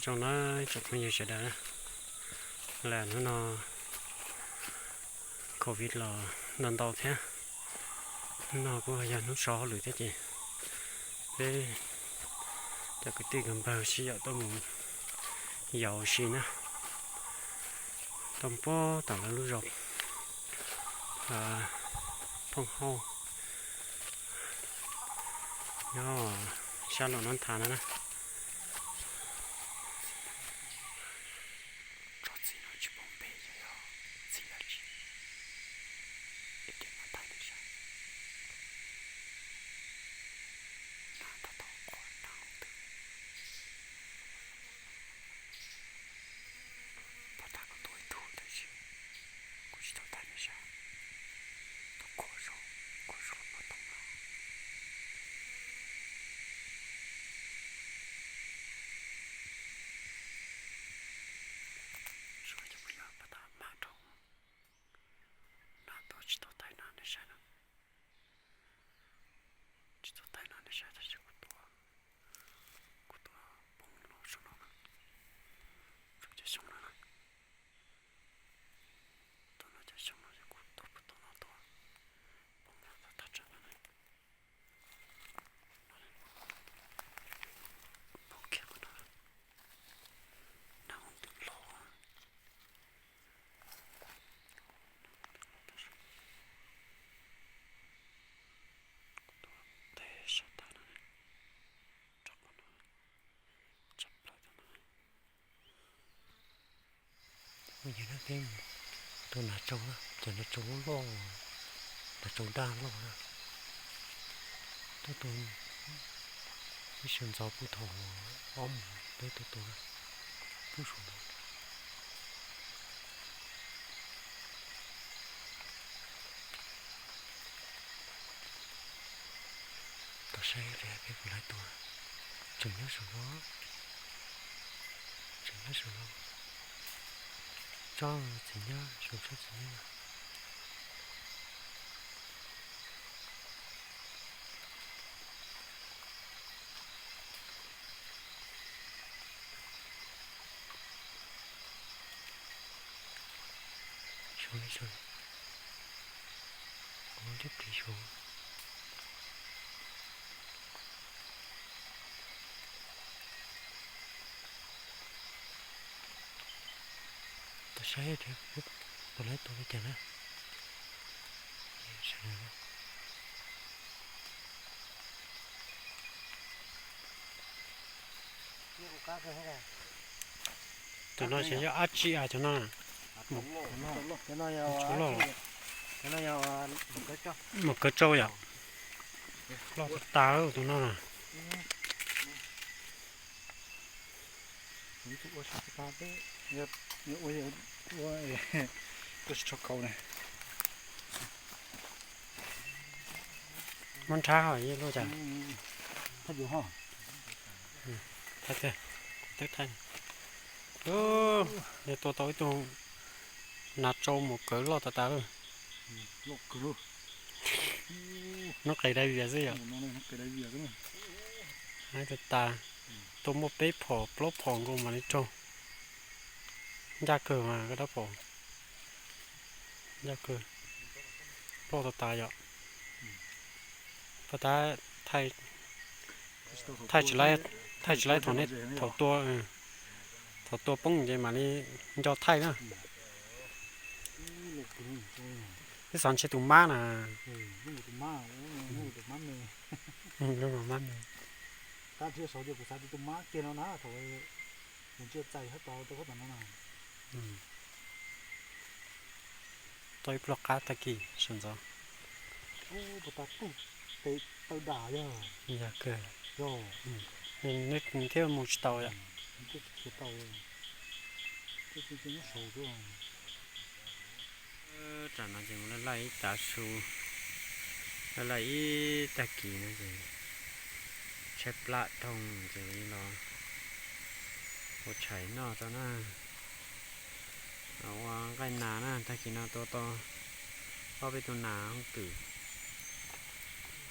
Zoo na, tsoom phooj ywg sawv daws, lam hnub no covid los ntau ntau thiab. Hnub no kuj yog hnub so hauj lwm thiab ces peb cov kwv tij kwv npawg sib yaum tuaj mus yos ua si na, tuaj puag tom lawv lub zos Phooj Hauj, nyob sab Los Nab Tha no na. Tsob txiv no tsis pom pem, yog txiv dab tsi, ib teg no thaij nws saib. Nag tau tau qhov nag hauv twg. Pom tag kuv tua ib tug tab sis kuv tsis tau thaij nws saib. Tus khuam zog, khuam zog no tau no. Suav cov phooj ywg, pom tag mag rau. Nag tau tsis tau thaij nag nej saib na. Tsis tau thaij nag nej saib tab sis kuv tua, kuv tua poob los saum no na. Saum cov xyoob no na. Tom no cov xyoob no yog kuv tua puag tom no tua poob los tag tag tsam no na. Poob kiag qhov no. Nag hauv twg los. Tua teb sab tag no, rau qhov no, tshaj plaws tau no. Mus yog peb mus tua nas tsau na, cov nas tsau loj loj, nas tsau daj loj na. Tuaj tua ib sab ntxov puag thaum ob moos peb tuaj tua na, puag saum no. Tau saib tias peb puas laib tua. Tseem nyob saum no, tseem nyob saum no. Tsob txiv nyob saum tsob txiv nyob. Suav li suav, ua liab plis suav. Tau saib puas laib tua li cas na. Tus no xyov yog dab tsi a, cov no. Mus kawv tsau yom. Loj tas tas tus no na. Muab nrhab ho ib lub cas. Yog tua tau ib tug nas tsau mus kawv loj tas tas. Hnub qis dai vias xwb yom. Tas tas, tua muaj peb phom plaub phom nkaus mam li raug. Ncaj kawg mas koj dab phom, ncaj kawg, loj tas tas yom. Pab tab thaij tsis laib, thaij tsis laib thaum nej, thaum tua, thaum tua poob ces mam li nco thaij na. Twb xav ntshe tus mab na. Tau ib pluag qab tag kis sawv ntxov. Yog kawg, nws thiaj mus tsis tau yom. Tam no ces mus laij laij ib tav su, laij laij ib tag kis no ces tshaib plab dhau ces los ua tshais noj tso na. Ua nqaij nas na, tag kis no tua tau ob peb tug nas hooj twm,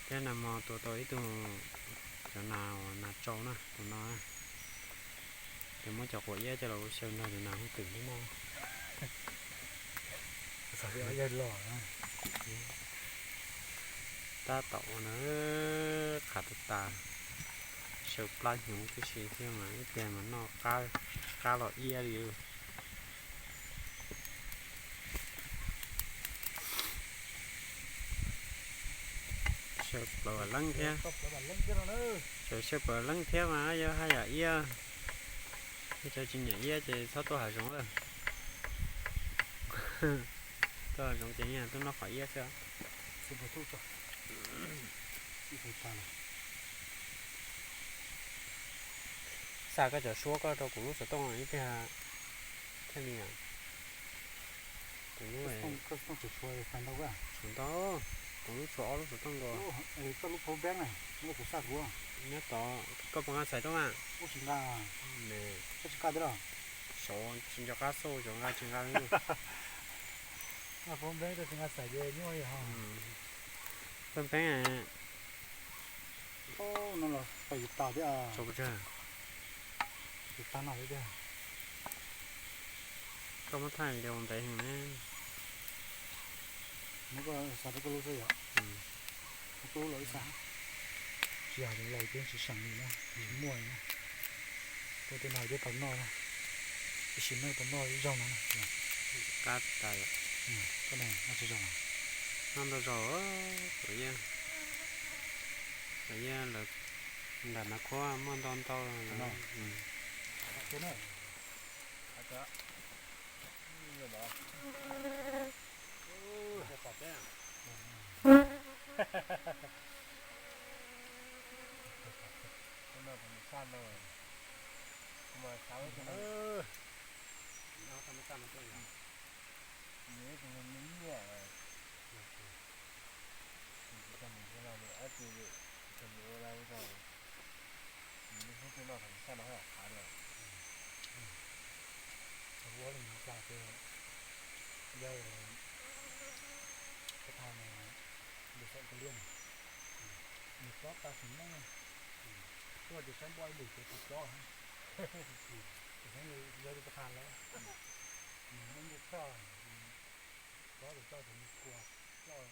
thiab nag hmo tua tau ib tug cov nas uas nas tsau na, tus no na. Ces muab cov quav iab coj los ua xyaw nrog cov nas hooj twm thiab mog. Tab tom ua na, qhav tas tas, xyaw plab hnyuv tib si thiab mas ib pliag mas noj qab los iab li. Xyaw plaws leeb thiab, xyaw plaws leeb thiab mas yog haj yam iab. Yog cov tsis nyiam iab ces txhob tuaj hav zoov lawm. Tuaj hav zoov ces yeej tuaj noj qhov iab xwb. Xa koj cov suab koj rau kuv lub xov tooj ib pliag thiaj li. Kuv lub tshuav ntau, kuv lub tshuav ob lub xov tooj nkaus. Koj lub phob npeeb na, muab kuv xa kuv. Nyob tod, koj puas nqa txhais rau mas? Ub, tsis nqa. Koj tsis nqa thiab los? Saud tsis nco qab xauj, saud nqa tsis nqa li. Phob npeeb koj tsis nqa txhais ces nyuaj li ho. Phob npeeb. No los pais yus tas thiab. Yus tag no thiab tiag. Koj muab thaij video ntev heev ne. Muab koj xa rau koj lub xwb yom. Koj lub los ib xa. Tsis yog yus laus ces tsis seem li na, tsis muaj li na. Koj tej no twb tau noj na, ib sim neej tau noj ib zaug no na. Qab tas. Koj no noj tsis zaug. Noj ntau zaug, kuv yeej, kuv yeej lawv, nram Maiv Khuab muaj ntau ntau. Ua li no tas ces yog pab tha lus xaum kawg liaj na, nws txob tag sim neej, tuaj ces saib npoj ib lwm ces tus txob, ces yog li pab tha lawm, nws muaj nyiaj choj, txob tus coj ces nws kua coj.